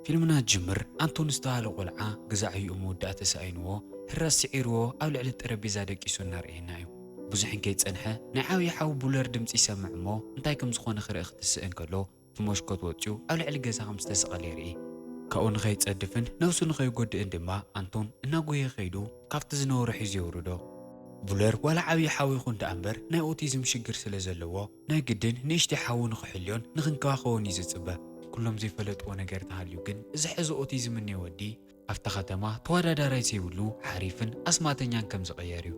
ፊልምና ጅምር ኣንቶን ዝተባህለ ቆልዓ ገዛ ዕዮኡ ምውዳእ ተሳኢንዎ፣ ሕራስ ስዒርዎ ኣብ ልዕሊ ጠረጴዛ ደቂሱ እናርኣየና እዩ። ብዙሕ እንከይጸንሐ ናይ ዓብዪ ሓው ቡለር ድምጺ ይሰምዕ እሞ እንታይ ከም ዝኾነ ክርኢ ክትስእ እንከሎ እቲ ሞሽኮት ወጺኡ ኣብ ልዕሊ ገዛ ከም ዝተሰቐለ የርኢ። ካብኡ ንኸይጸድፍን ነብሱ ንኸይጎድእን ድማ ኣንቶን እናጎየ ከይዱ ካብቲ ዝነበሮ ሒዙ የውርዶ። ቡለር ዋላ ዓብዪ ሓው ይኹን ደኣ እምበር ናይ ኦቲዝም ሽግር ስለ ዘለዎ ናይ ግድን ንእሽተይ ሓዉ ንኽሕልዮን ንኽንከባኸቦን እዩ ዝጽበ። ኩሎም ዘይፈለጥዎ ነገር ተሃልዩ ግን እዚ ሕዚ ኦቲዝም እኒኦ ወዲ ኣብታ ከተማ ተወዳዳራይ ዘይብሉ ሓሪፍን ኣስማተኛን ከም ዝቕየር እዩ።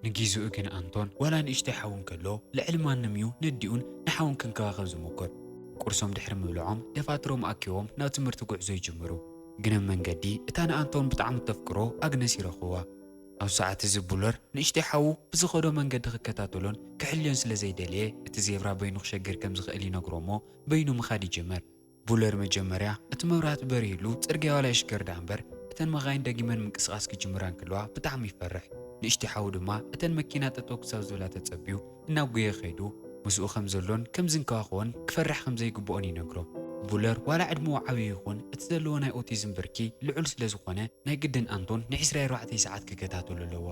ንጊዜኡ ግን ኣንቶን ዋላ ንእሽተይ ሓው እንከሎ ልዕሊ ማንም እዩ ነዲኡን ንሓውን ክንከባኸብ ዝምኩር። ቁርሶም ድሕሪ ምብልዖም ደፋትሮም ኣኪቦም ናብ ትምህርቲ ጉዕዞ ይጅምሩ። ግን ኣብ መንገዲ እታ ንኣንቶን ብጣዕሚ ተፍቅሮ ኣግነስ ይረኽብዋ። ኣብ ሰዓት እዚ ቡለር ንእሽተይ ሓዉ ብዝኸዶ መንገዲ ክከታተሎን ክሕልዮን ስለ ዘይደለየ እቲ ዜብራ በይኑ ክሸግር ከም ዝኽእል ይነግሮ እሞ በይኑ ምኻድ ይጅምር። ቡለር መጀመርያ እቲ መብራህቲ በሪህሉ ጽርግያ ዋላ ይሽገር ደኣ እምበር እተን መኻይን ደጊመን ምንቅስቓስ ክጅምራ እንክለዋ ብጣዕሚ ይፈርሕ። ንእሽተይ ሓዉ ድማ እተን መኪና ጠጠው ክሳብ ዝብላ ተጸብዩ እናጉየ ከይዱ ምስኡ ከም ዘሎን ከም ዝንከባኸቦን ክፈርሕ ከም ዘይግብኦን ይነግሮ። ቡለር ዋላ ዕድመኡ ዓብዩ ይኹን እቲ ዘለዎ ናይ ኦቲዝም ብርኪ ልዑል ስለ ዝኾነ ናይ ግድን ኣንቶን ንዒስራን ኣርባዕተን ሰዓት ክከታተሉ ኣለዎ።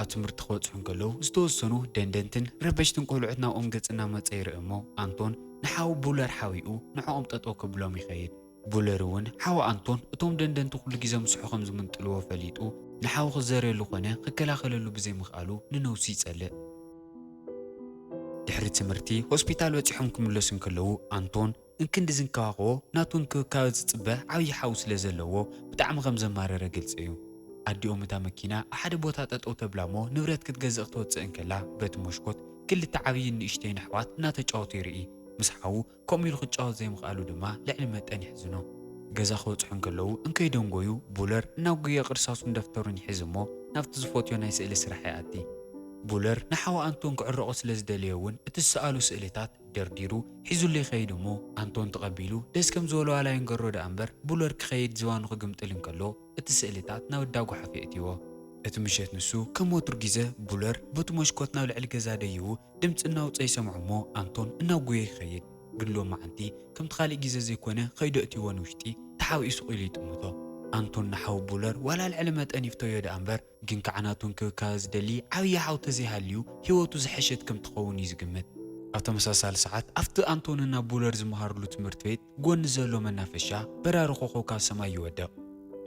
ኣብ ትምህርቲ ክበጽሑ እንከለዉ ዝተወሰኑ ደንደንትን ረበሽትን ቆልዑት ናብኦም ገጽ እናመጸ ይርኢ እሞ ኣንቶን ንሓዉ ቡለር ሓዊኡ ንዕኦም ጠጠው ከብሎም ይኸይድ። ቡለር እውን ሓው ኣንቶን እቶም ደንደንቲ ኩሉ ግዜ ምስሑ ከም ዝምንጥልዎ ፈሊጡ ንሓው ክዘርየሉ ኮነ ክከላኸለሉ ብዘይምኽኣሉ ንነብሱ ይጸልእ። ድሕሪ ትምህርቲ ሆስፒታል በጺሖም ክምለሱ እንከለዉ ኣንቶን እንክንዲ ዝንከባኸቦ ናቱ እንክብካበ ዝጽበ ዓብዪ ሓው ስለ ዘለዎ ብጣዕሚ ከም ዘማረረ ግልጺ እዩ። ኣዲኦም እታ መኪና ኣብ ሓደ ቦታ ጠጠው ተብላ እሞ ንብረት ክትገዝእ ክትወጽእ እንከላ በቲ ሞሽኮት ክልተ ዓብይን ንእሽተይን ኣሕዋት እናተጫወቱ ይርኢ። ምስ ሓዉ ከምኡ ኢሉ ክጫወት ዘይምኽኣሉ ድማ ልዕሊ መጠን የሕዝኖ። ገዛ ክበጽሑ እንከለዉ እንከይደንጎዩ ቡለር እናጎየ ቅርሳሱን ደፍተሩን ይሕዝ እሞ ናብቲ ዝፈትዮ ናይ ስእሊ ስራሕ ይኣቲ። ቡለር ንሓው ኣንቶን ክዕረቑ ስለ ዝደለየ እውን እቲ ዝሰኣሉ ስእልታት ደርዲሩ ሒዙሉ ይኸይድ እሞ ኣንቶን ተቐቢሉ ደስ ከም ዝበሎ ዋላ ይንገሮ ደኣ እምበር ቡለር ክኸይድ ዝባኑ ክግምጥል እንከሎ እቲ ስእልታት ናብ እዳ ጓሓፍ የእትይዎ። እቲ ምሸት ንሱ ከም ወትሩ ግዜ ቡለር በቲ መስኮት ናብ ልዕሊ ገዛ ደይቡ ድምጺ እናውጸ ይሰምዖ እሞ ኣንቶን እናጎየ ይኸይድ። ግን ሎም መዓልቲ ከምቲ ካልእ ግዜ ዘይኮነ ከይዱ ኣእትይዎ ንውሽጢ ተሓቢኡ ስቕ ኢሉ ይጥምቶ። ኣንቶን ንሓው ቡለር ዋላ ልዕሊ መጠን ይፍተዮ ደኣ እምበር ግን ከዓ ናቱ እንክብካበ ዝደሊ ዓብዪ ሓው ተዘይሃልዩ ህይወቱ ዝሐሸት ከም ትኸውን እዩ ዝግምት። ኣብ ተመሳሳሊ ሰዓት ኣብቲ ኣንቶንና ቡለር ዝመሃርሉ ትምህርቲ ቤት ጎኒ ዘሎ መናፈሻ በራሪ ኮኾብ ካብ ሰማይ ይወድቕ።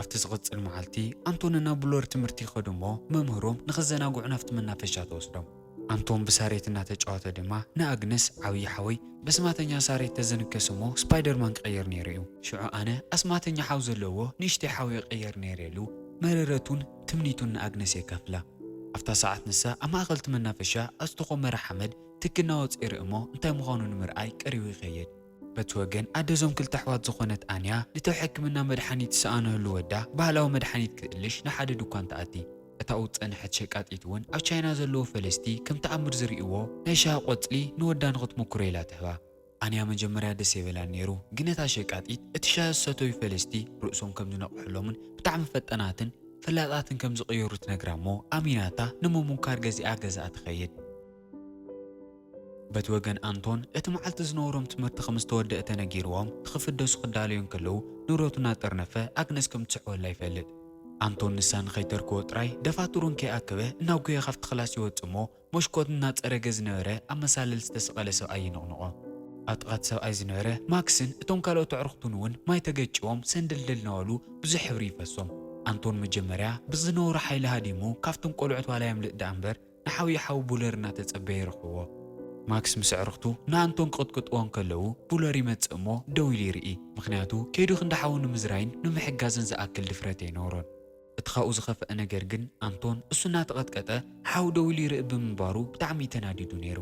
ኣብቲ ዝቕጽል መዓልቲ ኣንቶንና ቡለር ትምህርቲ ይኸዱ እሞ መምህሮም ንኽዘናግዑ ናብቲ መናፈሻ ተወስዶም። ኣንቶን ብሳሬት እናተጫወተ ድማ ንኣግነስ ዓብዪ ሓወይ በስማተኛ ሳሬት ተዘንከስ እሞ ስፓይደርማን ክቐየር ነይሩ እዩ። ሽዑ ኣነ ኣስማተኛ ሓው ዘለዎ ንእሽተይ ሓው ይቐየር ነይረ ኢሉ መረረቱን ትምኒቱን ንኣግነስ የካፍላ። ኣብታ ሰዓት ንሳ ኣብ ማእኸል እቲ መናፈሻ ኣብ ዝተኾመረ ሓመድ ትኪ እናወፀ ይርኢ እሞ እንታይ ምዃኑ ንምርኣይ ቀሪቡ ይኸይድ። በቲ ወገን ኣደ እዞም ክልተ ኣሕዋት ዝኾነት ኣንያ ንተው ሕክምና መድሓኒት ዝሰኣነሉ ወዳ ባህላዊ መድሓኒት ክትእልሽ ንሓደ ድኳን ትኣቲ። እታ ኣብኡ ዝጸንሐት ሸቃጢት እውን ኣብ ቻይና ዘለዉ ፈለስቲ ከም ተኣምር ዝርእይዎ ናይ ሻሂ ቆጽሊ ንወዳ ንኽትምኩሮ ኢላ ትህባ። ኣንያ መጀመርያ ደስ ኣይበላን ነይሩ፣ ግን እታ ሸቃጢት እቲ ሻሂ ዝሰተዩ ፈለስቲ ርእሶም ከም ዝነቕሐሎምን ብጣዕሚ ፈጣናትን ፈላጣትን ከም ዝቕየሩ ትነግራ እሞ ኣሚናታ ንምምኳር ገዚኣ ገዛኣ ትኸይድ። በቲ ወገን ኣንቶን እቲ መዓልቲ ዝነበሮም ትምህርቲ ከም ዝተወደአ ተነጊርዎም ንኽፍደሱ ክዳለዩ እንከለዉ ንብረቱ እናጠርነፈ ኣግነስ ከም ትስዕወላ ይፈልጥ። ኣንቶን ንሳ ንኸይተርክቦ ጥራይ ደፋትሩ እንከይኣከበ እናጎየ ካብቲ ክላስ ይወጽእ እሞ መስኮት እናጸረገ ዝነበረ ኣብ መሳልል ዝተሰቐለ ሰብኣይ ይንቕንቖ። ኣብ ጥቓ እቲ ሰብኣይ ዝነበረ ማክስን እቶም ካልኦት ኣዕሩኽቱን እውን ማይ ተገጭዎም ሰንደልደል እናበሉ ብዙሕ ሕብሪ ይፈሶም። ኣንቶን መጀመርያ ብዝነበሮ ሓይሊ ሃዲሙ ካብቶም ቆልዑት ዋላ የምልጥ ደኣ እምበር ንሓውዩ ሓው ቡለር እናተጸበየ ይረኽብዎ። ማክስ ምስ ኣዕሩኽቱ ንኣንቶን ክቕጥቅጥዎ እንከለዉ ቡለር ይመጽእ እሞ ደው ኢሉ ይርኢ። ምኽንያቱ ከይዱ ክንዲ ሓዉ ንምዝራይን ንምሕጋዝን ዝኣክል ድፍረት ኣይነበሮን። እቲ ካብኡ ዝኸፍአ ነገር ግን ኣንቶን እሱ እናተቐጥቀጠ ሓው ደው ኢሉ ይርኢ ብምንባሩ ብጣዕሚ እዩ ተናዲዱ ነይሩ።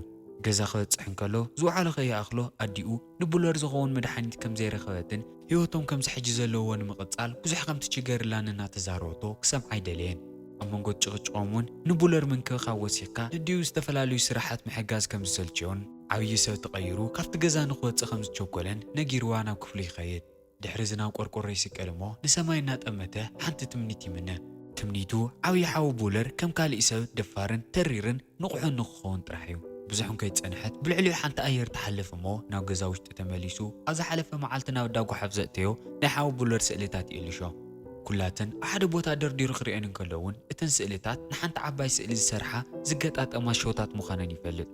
ገዛ ክበጽሕ እንከሎ ዝወዓሎ ከይኣኽሎ ኣዲኡ ንቡለር ዝኸውን መድሓኒት ከም ዘይረኸበትን ህይወቶም ከምዚ ሕጂ ዘለውዎ ንምቕጻል ብዙሕ ከም ትችገርላን እናተዛረበቶ ክሰምዓ ኣይደለየን። ኣብ መንጎ ጭቕጭቖም እውን ንቡለር ምንክብኻብ ወሲኽካ ነዲኡ ዝተፈላለዩ ስራሓት ምሕጋዝ ከም ዝሰልችዮን ዓብዪ ሰብ ተቐይሩ ካብቲ ገዛ ንክወጽእ ከም ዝቸኮለን ነጊርዋ ናብ ክፍሉ ይኸይድ። ድሕሪ እዚ ናብ ቆርቆሮ ይስቀል እሞ ንሰማይ እናጠመተ ሓንቲ ትምኒት ይምነ። እታ ትምኒቱ ዓብዪ ሓዉ ቡለር ከም ካሊእ ሰብ ደፋርን ተሪርን ንቑሕን ንክኸውን ጥራሕ እዩ። ብዙሕ እንከይጸንሐት ብልዕሊኡ ሓንቲ ኣየር ትሓልፍ እሞ ናብ ገዛ ውሽጢ ተመሊሱ ኣብ ዝሓለፈ መዓልቲ ናብ ኣዳ ጓሓፍ ዘእተዮ ናይ ሓዉ ቡለር ስእልታት ይእልሾ። ኩላተን ኣብ ሓደ ቦታ ደርዲሩ ክርእየን እንከሎ እውን እተን ስእልታት ንሓንቲ ዓባይ ስእሊ ዝሰርሓ ዝገጣጠማ ሾታት ምዃነን ይፈልጥ።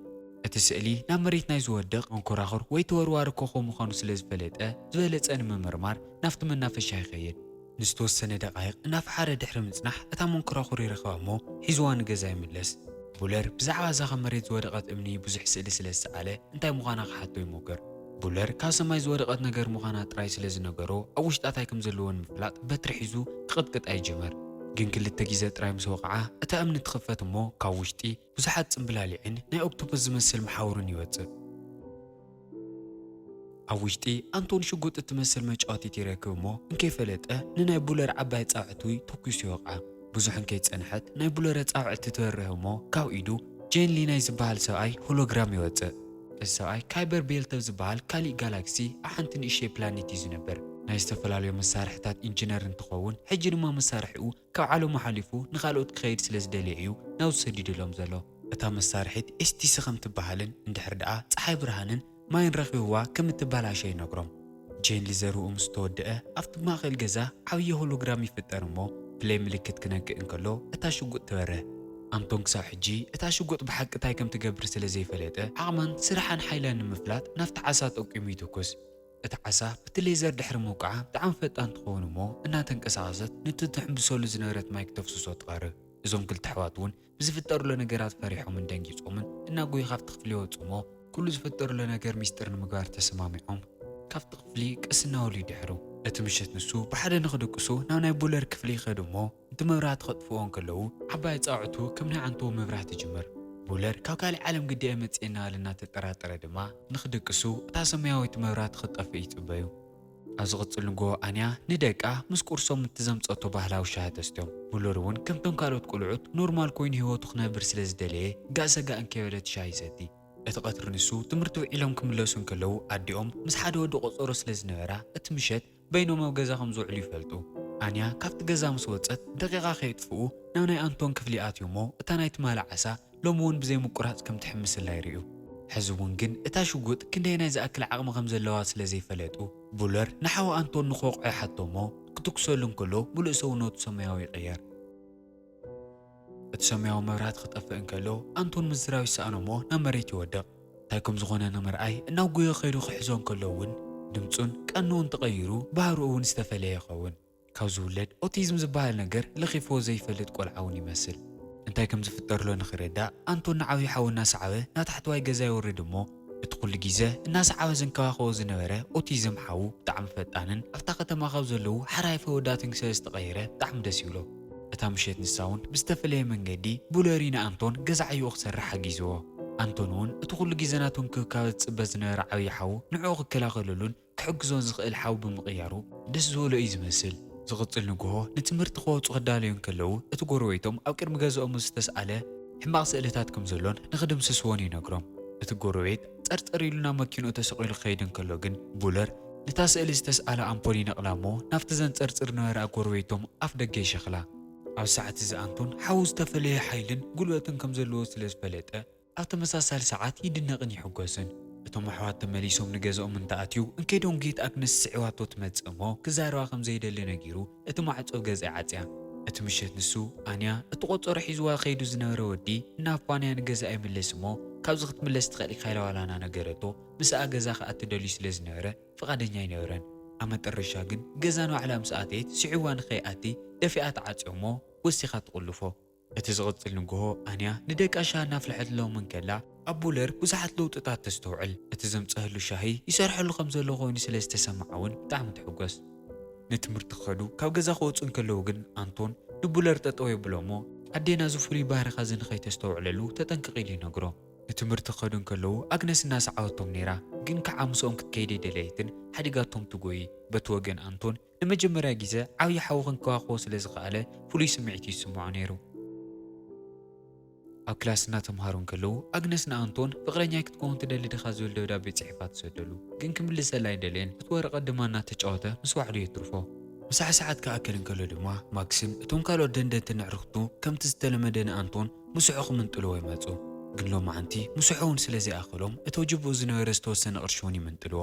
እቲ ስእሊ ናብ መሬት ናይ ዝወድቕ መንኮራኹር ወይ ተወርዋሪ ኮኾብ ምዃኑ ስለ ዝፈለጠ ዝበለጸ ንምምርማር ናብቲ መናፈሻ ይኸይድ። ንዝተወሰነ ደቓይቕ እናፈሓረ ድሕሪ ምጽናሕ እታ መንኮራኹር ይረኽባ እሞ ሒዝዋ ንገዛ ይምለስ። ቡለር ብዛዕባ እዛ ካብ መሬት ዝወደቐት እምኒ ብዙሕ ስእሊ ስለ ዝሰኣለ እንታይ ምዃና ክሓቶ ይሞክር። ቡለር ካብ ሰማይ ዝወደቐት ነገር ምዃና ጥራይ ስለ ዝነገሮ ኣብ ውሽጣ እንታይ ከም ዘለዎ ንምፍላጥ በትሪ ሒዙ ክቕጥቅጣ ይጅምር። ግን ክልተ ግዜ ጥራይ ምስ ወቕዓ እታ እምኒ ትኽፈት እሞ ካብ ውሽጢ ብዙሓት ጽምብላሊዕን ናይ ኦክቶፐስ ዝመስል መሓውርን ይወጽእ። ኣብ ውሽጢ ኣንቶን ሽጉጥ እትመስል መጫወቲት ይረክብ እሞ እንከይፈለጠ ንናይ ቡለር ዓባይ ጻውዕቲ ተኲሱ ይወቕዓ። ብዙሕ እንከይጸንሐት ናይ ቡለር ኣጻብዕቲ ትበርህ እሞ ካብ ኢዱ ጄን ሊ ናይ ዝበሃል ሰብኣይ ሆሎግራም ይወጽእ። እዚ ሰብኣይ ካይበር ቤልተብ ዝበሃል ካሊእ ጋላክሲ ኣብ ሓንቲ ንእሽተይ ፕላኔት እዩ ዝነብር። ናይ ዝተፈላለዩ መሳርሕታት ኢንጂነር እንትኸውን ሕጂ ድማ መሳርሒኡ ካብ ዓለሙ ሓሊፉ ንኻልኦት ክኸይድ ስለ ዝደለየ እዩ ናብዚ ሰዲዱሎም ዘሎ። እታ መሳርሒት ኤስቲሲ ከም ትበሃልን እንድሕር ደኣ ጸሓይ ብርሃንን ማይን ረኺብዋ ከም እትበላሸ ይነግሮም። ጄን ሊ ዘርኡ ምስ ተወድአ ኣብቲ ማእከል ገዛ ዓብዪ ሆሎግራም ይፍጠር እሞ ፕለይ ምልክት ክነክእ እንከሎ እታ ሽጉጥ ትበርህ። ኣንቶን ክሳብ ሕጂ እታ ሽጉጥ ብሓቂ እንታይ ከም ትገብር ስለ ዘይፈለጠ ዓቕማን ስርሓን ሓይላን ንምፍላጥ ናብቲ ዓሳ ጠቂሙ ይትኩስ። እቲ ዓሳ ብቲ ሌዘር ድሕሪ ምውቃዓ ብጣዕሚ ፈጣን ትኸውን እሞ እናተንቀሳቐሰት ነቲ ትሕምብሰሉ ዝነበረት ማይ ክተፍስሶ ትቐርብ። እዞም ክልተ ኣሕዋት እውን ብዝፍጠሩሎ ነገራት ፈሪሖምን ደንጊጾምን እናጎዩ ካብቲ ክፍሊ ይወጹ እሞ ኩሉ ዝፍጠሩሎ ነገር ሚስጥር ንምግባር ተሰማሚዖም ካብቲ ክፍሊ ቀስ እናበሉ ይድሕሩ። እቲ ምሸት ንሱ ብሓደ ንኽድቅሱ ናብ ናይ ቡለር ክፍሊ ይኸዱ እሞ እቲ መብራህቲ ከጥፍኦ እንከለዉ ዓባይ ኣጻብዕቱ ከም ናይ ዓንተቦ ምብራህ ትጅምር። ቡለር ካብ ካልእ ዓለም ግዲ እየ መጽእ እናበለ እናተጠራጠረ ድማ ንኽድቅሱ እታ ሰማያዊት መብራህቲ ክትጠፍእ ይጽበዩ። ኣብ ዝቕጽል ንግሆ ኣንያ ንደቃ ምስ ቁርሶም እቲ ዘምጸቶ ባህላዊ ሻሂ ተስትዮም። ቡለር እውን ከምቶም ካልኦት ቆልዑት ኖርማል ኮይኑ ህይወቱ ክነብር ስለ ዝደለየ ጋእ ሰጋእ እንከይበለ እቲ ሻሂ ይሰቲ። እቲ ቀትሪ ንሱ ትምህርቲ ውዒሎም ክምለሱ እንከለዉ ኣዲኦም ምስ ሓደ ወዲ ቆጸሮ ስለ ዝነበራ እቲ ምሸት በይኖም ኣብ ገዛ ከም ዝውዕሉ ይፈልጡ። ኣንያ ካብቲ ገዛ ምስ ወጸት ደቂቓ ከየጥፍኡ ናብ ናይ ኣንቶን ክፍሊ ኣትዩ እሞ እታ ናይ ትማሊ ዓሳ ሎሚ እውን ብዘይ ምቁራጽ ከም ትሕምስላ ይርእዩ። ሕዚ እውን ግን እታ ሽጉጥ ክንደየናይ ዝኣክል ዓቕሚ ከም ዘለዋ ስለ ዘይፈለጡ ቡለር ንሓው ኣንቶን ንኽወቕዖ ይሓቶ እሞ ክትኩሰሉ እንከሎ ምሉእ ሰውነቱ ሰማያዊ ይቕየር። እቲ ሰማያዊ መብራህቲ ክጠፍእ እንከሎ ኣንቶን ምዝራብ ይሰኣኖ እሞ ናብ መሬት ይወድቕ። እንታይ ከም ዝኾነ ንምርኣይ እናጎየ ከይዱ ክሕዞ እንከሎ እውን ድምፁን ቀንኡን ተቐይሩ ባህሪኡ እውን ዝተፈለየ ይኸውን። ካብ ዝውለድ ኦቲዝም ዝበሃል ነገር ለኺፍዎ ዘይፈልጥ ቆልዓ እውን ይመስል። እንታይ ከም ዝፍጠርሎ ንኽርዳእ ኣንቶን ንዓብዪ ሓው እናሰዓበ ናብ ታሕተዋይ ገዛ ይወርድ እሞ እቲ ኩሉ ግዜ እናሰዓበ ዝንከባኸቦ ዝነበረ ኦቲዝም ሓው ብጣዕሚ ፈጣንን ኣብታ ከተማ ካብ ዘለዉ ሓራይፈ ወዳትን ስለ ዝተቐየረ ብጣዕሚ ደስ ይብሎ። እታ ምሸት ንሳ እውን ብዝተፈለየ መንገዲ ቡለሪ ንኣንቶን ገዛ ዕዮኡ ክሰርሕ ሓጊዝዎ። ኣንቶን እውን እቲ ኩሉ ግዜ ናቱ እንክብካበ ዝጽበ ዝነበረ ዓብዪ ሓው ንዕኡ ክከላኸለሉን ክሕግዞን ዝኽእል ሓው ብምቕያሩ ደስ ዝበሎ እዩ ዝመስል። ዝቕጽል ንግሆ ንትምህርቲ ክወጹ ክዳለዩ እንከለዉ እቲ ጎረቤቶም ኣብ ቅድሚ ገዝኦም ዝተስኣለ ሕማቕ ስእልታት ከም ዘሎን ንኽድምስስዎን ይነግሮም። እቲ ጎረቤት ጸርጸር ኢሉ ናብ መኪንኡ ተሰቒሉ ክኸይድ እንከሎ ግን ቡለር ነታ ስእሊ ዝተስኣለ ኣምፖል ይነቕላ እሞ ናብቲ ዘንጸርጽር ነበረ ጎረቤቶም ኣፍ ደገ ይሸኽላ። ኣብ ሰዓት እዚ ኣንቶን ሓው ዝተፈለየ ሓይልን ጉልበትን ከም ዘለዎ ስለ ዝፈለጠ ኣብ ተመሳሳሊ ሰዓት ይድነቕን ይሕጎስን። እቶም ኣሕዋት ተመሊሶም ንገዝኦም እንተኣትዩ እንከይ ዶንጊት ኣግነስ ስዒባቶ ትመጽእ እሞ ክዛረባ ከም ዘይደሊ ነጊሩ እቲ ማዕጾ ገዛ ይዓጽያ። እቲ ምሸት ንሱ ኣንያ እቲ ቆጸሮ ሒዝዋ ከይዱ ዝነበረ ወዲ እናፋነያ ንገዛ ኣይምለስ እሞ ካብዚ ክትምለስ ትኽእል ኢኻ ኢላ ዋላ እናነገረቶ ምስኣ ገዛ ክኣቲ ደልዩ ስለ ዝነበረ ፍቓደኛ ኣይነበረን። ኣብ መጠረሻ ግን ገዛ ንባዕላ ምስ ኣተየት ስዒብዋ ንኸይኣቲ ደፊኣ ትዓጽዮ እሞ ወሲኻ ትቑልፎ። እቲ ዝቕጽል ንግሆ ኣንያ ንደቃ ሻሂ እናፍልሐትሎም እንከላ ኣብ ቡለር ብዙሓት ለውጥታት ተስተውዕል። እቲ ዘምጸአሉ ሻሂ ይሰርሐሉ ከም ዘሎ ኮይኑ ስለ ዝተሰምዓ እውን ብጣዕሚ ትሕጎስ። ንትምህርቲ ክኸዱ ካብ ገዛ ክወጹ እንከለዉ ግን ኣንቶን ንቡለር ጠጠው የብሎ እሞ ኣዴና እዚ ፍሉይ ባህርኻ እዚ ንኸይተስተውዕለሉ ተጠንቀቕ ኢሉ ይነግሮ። ንትምህርቲ ክኸዱ እንከለዉ ኣግነስ እናሰዓበቶም ነይራ፣ ግን ከዓ ምስኦም ክትከይድ ኣይደለየትን ሓዲጋቶም ትጎይ። በቲ ወገን ኣንቶን ንመጀመርያ ግዜ ዓብዪ ሓዉ ክንከባኸቦ ስለ ዝኸኣለ ፍሉይ ስምዒት እዩ ዝስምዖ ነይሩ። ኣብ ክላስ እናተምሃሩ እንከለዉ ኣግነስ ንኣንቶን ፍቕረኛይ ክትከውን ትደሊ ዲኻ ዝብል ደብዳቤ ጽሒፋ ትሰደሉ፣ ግን ክምልሰላ ኣይደለየን። እቲ ወረቐት ድማ እናተጫወተ ምስ ባዕሉ የትርፎ። ምሳሕ ሰዓት ክኣክል እንከሎ ድማ ማክስን እቶም ካልኦት ደንደንትን ኣዕሩኽቱ ከምቲ ዝተለመደ ንኣንቶን ምስሑ ክምንጥልዎ ይመጹ። ግን ሎማዓንቲ ምስሑ እውን ስለ ዘይኣኸሎም እቲ ጅቡኡ ዝነበረ ዝተወሰነ ቅርሺ እውን ይምንጥልዎ።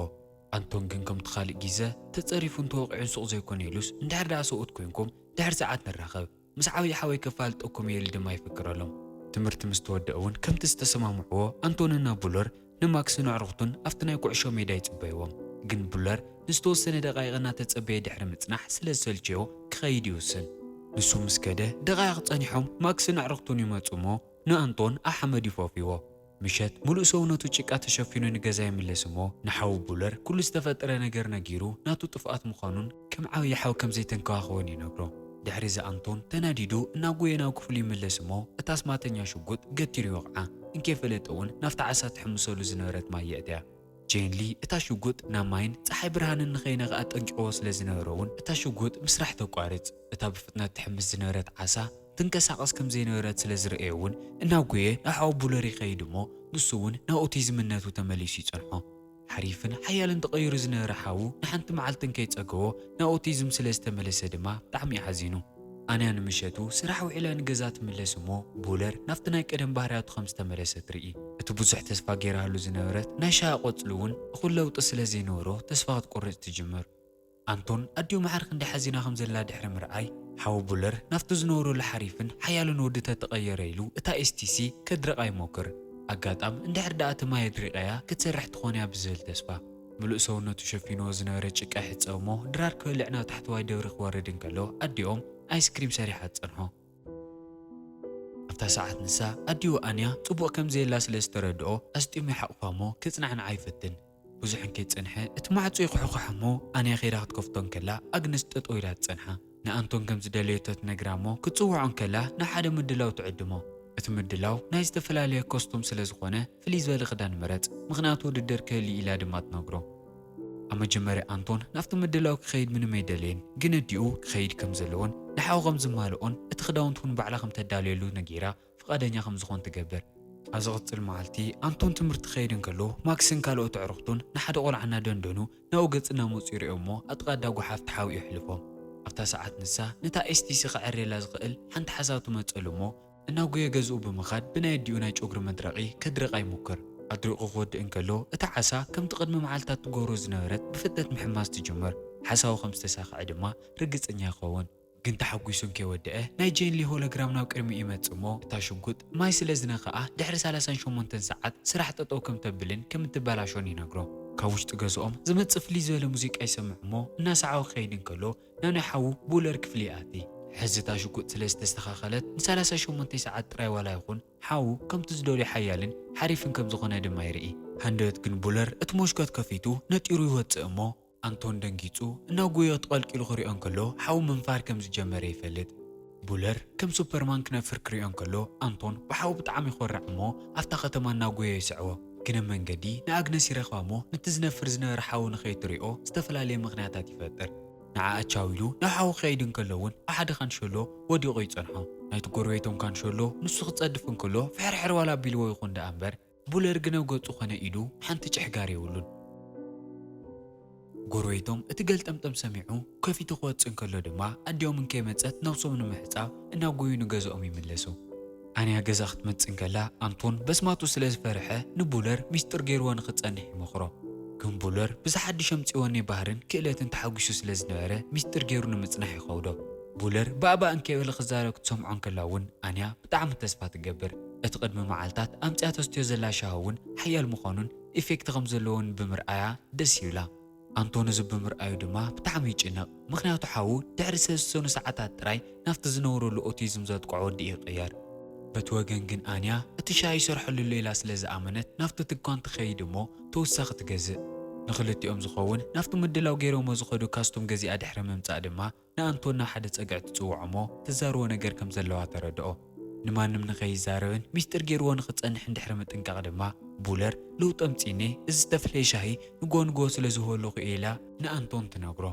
ኣንቶን ግን ከምቲ ካልእ ግዜ ተጸሪፉን ተወቒዑን ሱቕ ዘይኮነ ኢሉስ፣ እንድሕር ደኣ ሰብኡት ኮይንኩም ድሕሪ ሰዓት ንራኸብ፣ ምስ ዓብዪ ሓወይ ከፋልጠኩም እየ ኢሉ ድማ ይፍክረሎም። ትምህርቲ ምስ ተወደአ እውን ከምቲ ዝተሰማምዕዎ ኣንቶንና ቡለር ንማክስን ኣዕሩኽቱን ኣብቲ ናይ ኩዕሾ ሜዳ ይጽበይዎም። ግን ቡለር ንዝተወሰነ ደቃይቕ እናተጸበየ ድሕሪ ምጽናሕ ስለ ዝሰልቸዮ ክኸይድ ይውስን። ንሱ ምስ ከደ ደቃይቕ ጸኒሖም ማክስን ኣዕሩኽቱን ይመጹ እሞ ንኣንቶን ኣብ ሓመድ ይፎፍይዎ። ምሸት ምሉእ ሰውነቱ ጭቃ ተሸፊኑ ንገዛ ይምለስ እሞ ንሓው ቡለር ኩሉ ዝተፈጠረ ነገር ነጊሩ ናቱ ጥፍኣት ምዃኑን ከም ዓብዪ ሓው ከም ዘይተንከባኸቦን ይነግሮ። ድሕሪ እዚ ኣንቶን ተናዲዱ እናጎየ ናብ ክፍሉ ይምለስ እሞ እታ ኣስማተኛ ሽጉጥ ገቲሩ ይወቕዓ። እንከይፈለጠ እውን ናብታ ዓሳ ትሕምሰሉ ዝነበረት ማይ የእትያ። ጄን ሊ እታ ሽጉጥ ናብ ማይን ጸሓይ ብርሃንን ንኸይነኽኣ ጠንቂቕዎ ስለ ዝነበረ እውን እታ ሽጉጥ ምስራሕ ተቋርጽ። እታ ብፍጥነት ትሕምስ ዝነበረት ዓሳ ትንቀሳቐስ ከም ዘይነበረት ስለ ዝረኣየ እውን እናጎየ ናብ ሓው ቡለር ይኸይድ እሞ ንሱ እውን ናብ ኦቲዝምነቱ ተመሊሱ ይጸንሖ። ሓሪፍን ሓያልን ተቐይሩ ዝነበረ ሓዉ ንሓንቲ መዓልቲ እንከይጸገቦ ናብ ኦቲዝም ስለ ዝተመለሰ ድማ ብጣዕሚ እዩ ሓዚኑ። ኣንያ ንምሸቱ ስራሕ ውዒላ ንገዛ ትምለስ እሞ ቡለር ናብቲ ናይ ቀደም ባህርያቱ ከም ዝተመለሰ ትርኢ። እቲ ብዙሕ ተስፋ ገይራሉ ዝነበረት ናይ ሻሂ ቆጽሊ እውን እኹል ለውጢ ስለ ዘይነበሮ ተስፋ ክትቆርጽ ትጅምር። ኣንቶን ኣዲኡ መዓር ክንደይ ሓዚና ከም ዘላ ድሕሪ ምርኣይ ሓው ቡለር ናብቲ ዝነብረሉ ሓሪፍን ሓያልን ወዲ ተተቐየረ ኢሉ እታ ኤስቲሲ ከድርቓ ይሞክር። ኣጋጣም እንድሕር ደኣ እቲ ማይ ኣድሪቐያ ክትሰርሕ ትኾን እያ ብዝብል ተስፋ ምሉእ ሰውነቱ ሸፊንዎ ዝነበረ ጭቃ ይሕጸብ እሞ ድራር ክበልዕ ናብ ታሕተዋይ ደብሪ ክወርድ እንከሎ ኣዲኦም ኣይስክሪም ሰሪሓ ትጸንሖ። ኣብታ ሰዓት ንሳ ኣዲኡ ኣንያ ጽቡቕ ከም ዘየላ ስለ ዝተረድኦ ኣስጢሙ ይሓቑፋ እሞ ክጽናዕንዓ ይፍትን። ብዙሕ እንከይጸንሐ እቲ ማዕጾ ይኹሕኹሕ እሞ ኣንያ ከይዳ ክትከፍቶ እንከላ ኣግነስ ጠጠው ኢላ ትጸንሓ። ንኣንቶን ከም ዝደለየቶ ትነግራ እሞ ክትጽውዖ እንከላ ናብ ሓደ ምድላው ትዕድሞ። እቲ ምድላው ናይ ዝተፈላለየ ኮስቱም ስለ ዝኾነ ፍልይ ዝበለ ክዳን ምረጽ፣ ምኽንያቱ ውድድር ክህሉ ኢላ ድማ ትነግሮ። ኣብ መጀመርያ ኣንቶን ናብቲ ምድላው ክኸይድ ምንም ኣይደለየን፣ ግን ኣዲኡ ክኸይድ ከም ዘለዎን ንሓው ከም ዝማልኦን እቲ ክዳውንቲ እውን ባዕላ ከም ተዳልየሉ ነጊራ ፍቓደኛ ከም ዝኾን ትገብር። ኣብ ዝቕጽል መዓልቲ ኣንቶን ትምህርቲ ክኸይድ እንከሎ ማክስን ካልኦት ኣዕሩኽቱን ንሓደ ቆልዓ እናደንደኑ ናብኡ ገጽ እናመጹ ይርእዮ እሞ ኣብ ጥቓ ኣዳ ጓሓፍ ተሓቢኡ የሕልፎም። ኣብታ ሰዓት ንሳ ነታ ኤስቲሲ ከዐርየላ ዝኽእል ሓንቲ ሓሳብ ትመጸሉ እሞ እናጎየ ገዝኡ ብምኻድ ብናይ ኣዲኡ ናይ ጨጉሪ መድረቒ ከድርቓ ይሙክር። ኣድሪቑ ክወድእ እንከሎ እታ ዓሳ ከምቲ ቅድሚ መዓልታት ትገብሮ ዝነበረት ብፍጥነት ምሕማስ ትጅምር። ሓሳቡ ከም ዝተሳኽዐ ድማ ርግጸኛ ይኸውን። ግን ተሓጒሱ እንከይወደአ ናይ ጄን ሊ ሆሎግራም ናብ ቅድሚኡ ይመጽእ እሞ እታ ሽጉጥ ማይ ስለ ዝነኽኣ ድሕሪ ሰላሳን ሸሞንተን ሰዓት ስራሕ ጠጠው ከም ተብልን ከም እትበላሾን ይነግሮ። ካብ ውሽጢ ገዝኦም ዝመጽእ ፍልይ ዝበለ ሙዚቃ ይሰምዕ እሞ እናሰዓቦ ክኸይድ እንከሎ ናብ ናይ ሓዉ ቡለር ክፍሊ ይኣቲ። ሕዚ እታ ሽጉጥ ስለ ዝተስተኻኸለት ንሰላሳ ሸሞንተ ሰዓት ጥራይ ዋላ ይኹን ሓዉ ከምቲ ዝደልዮ ሓያልን ሓሪፍን ከም ዝኾነ ድማ ይርኢ። ሃንደበት ግን ቡለር እቲ ሞሽኮት ከፊቱ ነጢሩ ይወጽእ እሞ ኣንቶን ደንጊጹ እናጎየ ተቐልቂሉ ክሪኦ እንከሎ ሓዉ ምንፋር ከም ዝጀመረ ይፈልጥ። ቡለር ከም ሱፐርማን ክነፍር ክሪኦ እንከሎ ኣንቶን ብሓዉ ብጣዕሚ ይኾርዕ እሞ ኣብታ ከተማ እናጎየ ይስዕቦ። ግን ኣብ መንገዲ ንኣግነስ ይረኽባ እሞ ነቲ ዝነፍር ዝነበረ ሓዉ ንኸይትሪኦ ዝተፈላለየ ምኽንያታት ይፈጥር። ንዓኣ ቻው ኢሉ ናብ ሓዉ ክኸይድ እንከሎ እውን ኣብ ሓደ ካንሸሎ ወዲቑ ይጸንሖ። ናይቲ ጎረቤቶም ካንሸሎ ንሱ ክጸድፍ እንከሎ ፍሕርሕር ዋላ ኣቢልዎ ይኹን ደኣ እምበር ቡለር ግን ኣብ ገጹ ኮነ ኢዱ ሓንቲ ጭሕጋር የብሉን። ጎረቤቶም እቲ ገልጠምጠም ሰሚዑ ከፊቱ ክወጽእ እንከሎ ድማ ኣዲኦም እንከይመጸት ነብሶም ንምሕጻብ እናጎዩ ንገዝኦም ይምለሱ። ኣንያ ገዛ ክትመጽእ እንከላ ኣንቶን በስማቱ ስለ ዝፈርሐ ንቡለር ሚስጥር ገይርዎ ንኽጸንሕ ይመኽሮ። ግን ቡለር ብዝሓድሽ ኣምጺዎ ናይ ባህርን ክእለትን ተሓጒሱ ስለ ዝነበረ ሚስጥር ገይሩ ንምጽናሕ ይኸብዶ። ቡለር ባእባእ እንከይበለ ክዛረብ ክትሰምዖ እንከላ እውን ኣንያ ብጣዕሚ ተስፋ ትገብር። እቲ ቅድሚ መዓልታት ኣምጺኣ ተስትዮ ዘላ ሻሂ እውን ሓያል ምዃኑን ኢፌክት ከም ዘለዎን ብምርኣያ ደስ ይብላ። ኣንቶን እዚ ብምርኣዩ ድማ ብጣዕሚ ይጭነቕ። ምኽንያቱ ሓዉ ድሕሪ ዝተወሰኑ ሰዓታት ጥራይ ናብቲ ዝነብረሉ ኦቲዝም ዘጥቅዖ ወዲ እዩ ይቕየር። በቲ ወገን ግን ኣንያ እቲ ሻሂ ይሰርሐሉ ኣሎ ኢላ ስለ ዝኣመነት ናብቲ ትኳን ትኸይድ እሞ ተወሳኺ ትገዝእ። ንኽልቲኦም ዝኸውን ናብቲ ምድላው ገይሮሞ ዝኸዱ ካስቱም ገዚኣ ድሕሪ ምምጻእ ድማ ንኣንቶን ናብ ሓደ ጸግዒ ትጽውዖ እሞ ትዛረቦ ነገር ከም ዘለዋ ተረድኦ። ንማንም ንኸይዛረብን ሚስጥር ገይርዎ ንኽጸንሕን ድሕሪ ምጥንቃቕ ድማ ቡለር ለውጢ ኣምጺእኒ፣ እዚ ዝተፍለየ ሻሂ ንጎ ንጎ ስለ ዝህበለኹ እየ ኢላ ንኣንቶን ትነግሮ።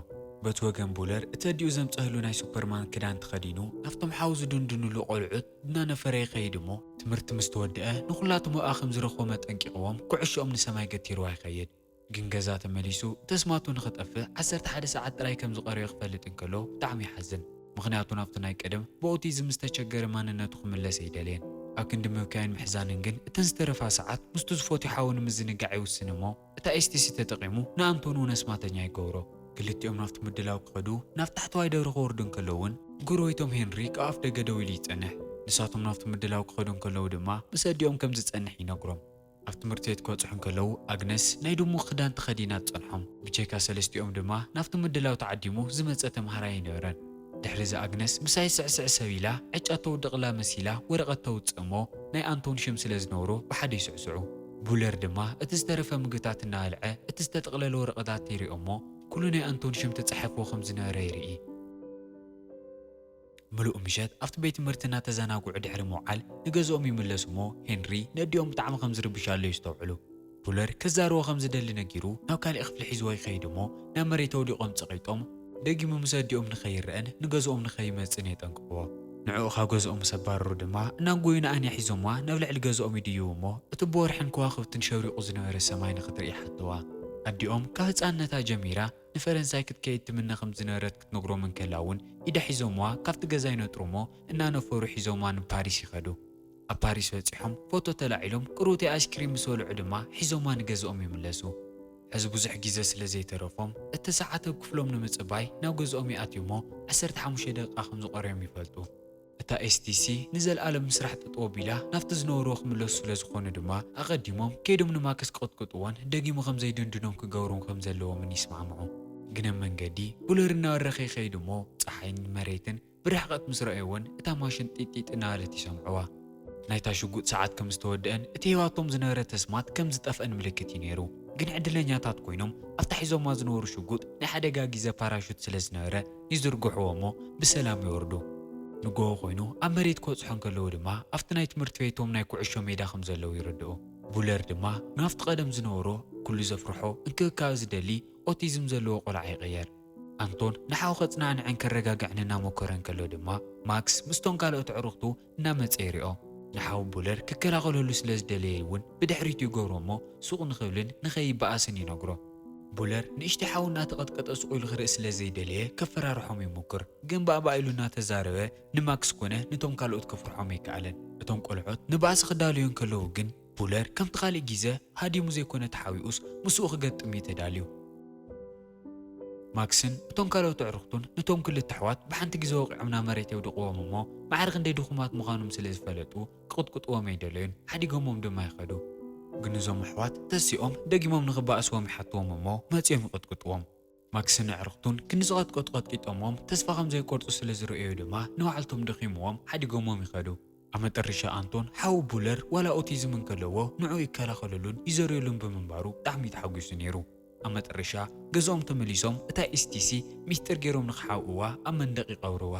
በቲ ወገን ቡለር እቲ ኣዲኡ ዘምጸህሉ ናይ ሱፐርማን ክዳን ተኸዲኑ ናብቶም ሓው ዝድንድንሉ ቆልዑት እናነፈረ ይኸይድ እሞ ትምህርቲ ምስ ተወድአ ንኹላቶም ኣብኣ ከም ዝረኽቦም ኣጠንቂቕዎም ኩዕሾኦም ንሰማይ ገቲርዋ ይኸይድ። ግን ገዛ ተመሊሱ እቲ ኣስማቱ ንኽጠፍእ ዓሰርተ ሓደ ሰዓት ጥራይ ከም ዝቐረዮ ክፈልጥ እንከሎ ብጣዕሚ ይሓዝን። ምኽንያቱ ናብቲ ናይ ቀደም ብኦቲዝም ዝተቸገረ ማንነቱ ክምለስ ኣይደለየን። ኣብ ክንዲ ምብካይን ምሕዛንን ግን እተን ዝተረፋ ሰዓት ምስቱ ዝፈትዮ ሓዉ ንምዝንጋዕ ይውስን እሞ እታ ኤስቲሲ ተጠቒሙ ንኣንቶን እውን ኣስማተኛ ይገብሮ። ክልቲኦም ናብቲ ምድላው ክኸዱ ናብ ታሕተዋይ ደብሪ ክወርዱ እንከለዉ እውን ጎረቤቶም ሄንሪ ካብ ኣፍ ደገ ደው ኢሉ ይጸንሕ። ንሳቶም ናብቲ ምድላው ክኸዱ እንከለዉ ድማ ምስ ኣዲኦም ከም ዝጸንሕ ይነግሮም። ኣብ ትምህርቲ ቤት ክበጽሑ እንከለዉ ኣግነስ ናይ ድሙቕ ክዳን ተኸዲና ትጸንሖም። ብጀካ ሰለስቲኦም ድማ ናብቲ ምድላው ተዓዲሙ ዝመጸ ተምሃራይ ኣይነበረን። ድሕሪ እዚ ኣግነስ ምሳይ ስዕስዕ ሰብ ኢላ ዕጫ ተውድቕላ መሲላ ወረቐት ተውጽእ እሞ ናይ ኣንቶን ሽም ስለ ዝነበሮ ብሓደ ይስዕስዑ። ቡለር ድማ እቲ ዝተረፈ ምግብታት እናበልዐ እቲ ዝተጠቕለለ ወረቐታት ይሪኦ እሞ ኩሉ ናይ ኣንቶን ሽም ተጻሒፍዎ ከም ዝነበረ ይርኢ። ምሉእ ምሸት ኣብቲ ቤት ትምህርቲ እናተዘናግዑ ድሕሪ ምውዓል ንገዝኦም ይምለሱ እሞ ሄንሪ ነዲኦም ብጣዕሚ ከም ዝርብሽ ኣሎ ይስተውዕሉ። ቡለር ከዛርቦ ከም ዝደሊ ነጊሩ ናብ ካሊእ ክፍሊ ሒዝዎ ይኸይድ እሞ ናብ መሬት ወዲቖም ጸቒጦም ደጊሙ ምስ ኣዲኦም ንኸይረአን ንገዝኦም ንኸይመጽእን የጠንቅቕዎ። ንዕኡ ካብ ገዝኦም ምስ ኣባረሩ ድማ እናንጎዩ ንኣንያ ሒዞምዋ ናብ ልዕሊ ገዝኦም ይድይቡ እሞ እቲ ብወርሕን ከዋኽብትን ሸብሪቑ ዝነበረ ሰማይ ንኽትርኢ ይሓትዋ። ኣዲኦም ካብ ህጻንነታ ጀሚራ ንፈረንሳይ ክትከይድ ትምነ ከም ዝነበረት ክትነግሮም እንከላ እውን ኢዳ ሒዞምዋ ካብቲ ገዛ ይነጥሩ እሞ እናነፈሩ ሒዞምዋ ንፓሪስ ይኸዱ። ኣብ ፓሪስ በጺሖም ፎቶ ተላዒሎም ቅሩቲ ኣይስክሪም ምስ በልዑ ድማ ሒዞምዋ ንገዝኦም ይምለሱ። ሕዚ ብዙሕ ግዜ ስለ ዘይተረፎም እቲ ሰዓት ኣብ ክፍሎም ንምጽባይ ናብ ገዝኦም ይኣትዩ እሞ ዓሰርተ ሓሙሽተ ደቂቃ ከም ዝቐርዮም ይፈልጡ። እታ ኤስቲሲ ንዘለኣለም ምስራሕ ጠጠው ኣቢላ ናብቲ ዝነበርዎ ክምለሱ ስለ ዝኾኑ ድማ ኣቐዲሞም ከይዶም ንማክስ ክቕጥቅጥዎን ደጊሙ ከም ዘይድንድኖም ክገብሮም ከም ዘለዎምን ይስማዕምዑ። ግን ኣብ መንገዲ ቡለር እናበረኸ ይኸይድ እሞ ጸሓይን መሬትን ብርሕቐት ምስ ረኣይወን እታ ማሽን ጢጢጥ እናበለት ይሰምዕዋ። ናይታ ሽጉጥ ሰዓት ከም ዝተወደአን እቲ ሂባቶም ዝነበረ ተስማት ከም ዝጠፍአን ምልክት እዩ ነይሩ። ግን ዕድለኛታት ኮይኖም ኣብታ ሒዞማ ዝነበሩ ሽጉጥ ናይ ሓደጋ ግዜ ፓራሹት ስለ ዝነበረ ይዝርግሕዎ እሞ ብሰላም ይወርዱ። ንግሆ ኮይኑ ኣብ መሬት ክበጽሑ እንከለዉ ድማ ኣብቲ ናይ ትምህርቲ ቤቶም ናይ ኩዕሾ ሜዳ ከም ዘለዉ ይርድኡ። ቡለር ድማ ናብቲ ቀደም ዝነበሮ ኩሉ ዘፍርሖ እንክብካበ ዝደሊ ኦቲዝም ዘለዎ ቆልዓ ይቕየር። ኣንቶን ንሓው ከጽናንዕን ከረጋግዕን እናመኮረ እንከሎ ድማ ማክስ ምስቶም ካልኦት ኣዕሩኽቱ እናመጸ ይሪኦ። ንሓው ቡለር ክከላኸለሉ ስለ ዝደለየ እውን ብድሕሪቱ ይገብሮ እሞ ሱቕ ንኽብልን ንኸይበኣስን ይነግሮ። ቡለር ንእሽተይ ሓው እናተቐጥቀጠ ሱቕ ኢሉ ክርኢ ስለ ዘይደለየ ከፈራርሖም ይሙክር። ግን ባእባእ ኢሉ እናተዛረበ ንማክስ ኮነ ነቶም ካልኦት ከፍርሖም ኣይከኣለን። እቶም ቆልዑት ንባእሲ ክዳለዩ እንከለዉ ግን ቡለር ከምቲ ካልእ ግዜ ሃዲሙ ዘይኮነ ተሓቢኡስ ምስኡ ክገጥም እዩ ተዳልዩ። ማክስን እቶም ካልኦት ኣዕሩኽቱን ነቶም ክልተ ኣሕዋት ብሓንቲ ግዜ ወቒዖም ናብ መሬት የውድቕዎም እሞ ማዕረ ክንደይ ድኹማት ምዃኖም ስለ ዝፈለጡ ክቕጥቅጥዎም ኣይደለዩን፣ ሓዲጎሞም ድማ ይኸዱ። ግን እዞም ኣሕዋት ተሲኦም ደጊሞም ንኽበኣስዎም ይሓትዎም እሞ መጺኦም ይቕጥቅጥዎም። ማክስን ኣዕሩኽቱን ክንዲ ዝቐጥቀጡ ቀጥቂጦምዎም ተስፋ ከም ዘይቆርጹ ስለ ዝረኣዩ ድማ ንባዕልቶም ደኺምዎም ሓዲጎሞም ይኸዱ። ኣብ መጠረሻ ኣንቶን ሓው ቡለር ዋላ ኦቲዝም እንከለዎ ንዕኡ ይከላኸለሉን ይዘርየሉን ብምንባሩ ብጣዕሚ ተሓጒሱ ነይሩ። ኣብ መጠረሻ ገዝኦም ተመሊሶም እታ ኤስቲሲ ሚስጥር ገይሮም ንኽሓብእዋ ኣብ መንደቕ ይቐብርዋ።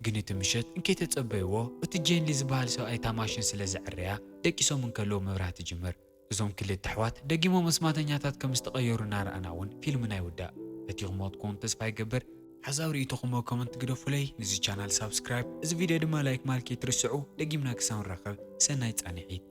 ግን እቲ ምሸት እንከይተጸበይዎ እቲ ጄንሊ ዝበሃል ሰብኣይ እታ ማሽን ስለ ዘዐረያ ደቂሶም እንከለዉ ምብራህ ትጅምር። እዞም ክልተ ኣሕዋት ደጊሞም ኣስማተኛታት ከም ዝተቐየሩ እናረኣና እውን ፊልምና ይውዳእ። ፈቲኹምዎ ትኸውን ተስፋ ይገብር። ሓሳብ ርእይቶኹም ኣብ ኮመንት ግደፉለይ። ንዚ ቻናል ሳብስክራይብ፣ እዚ ቪድዮ ድማ ላይክ ማለት ከይትርስዑ። ደጊምና ክሳብ ንራኸብ ሰናይ ጻንሒት።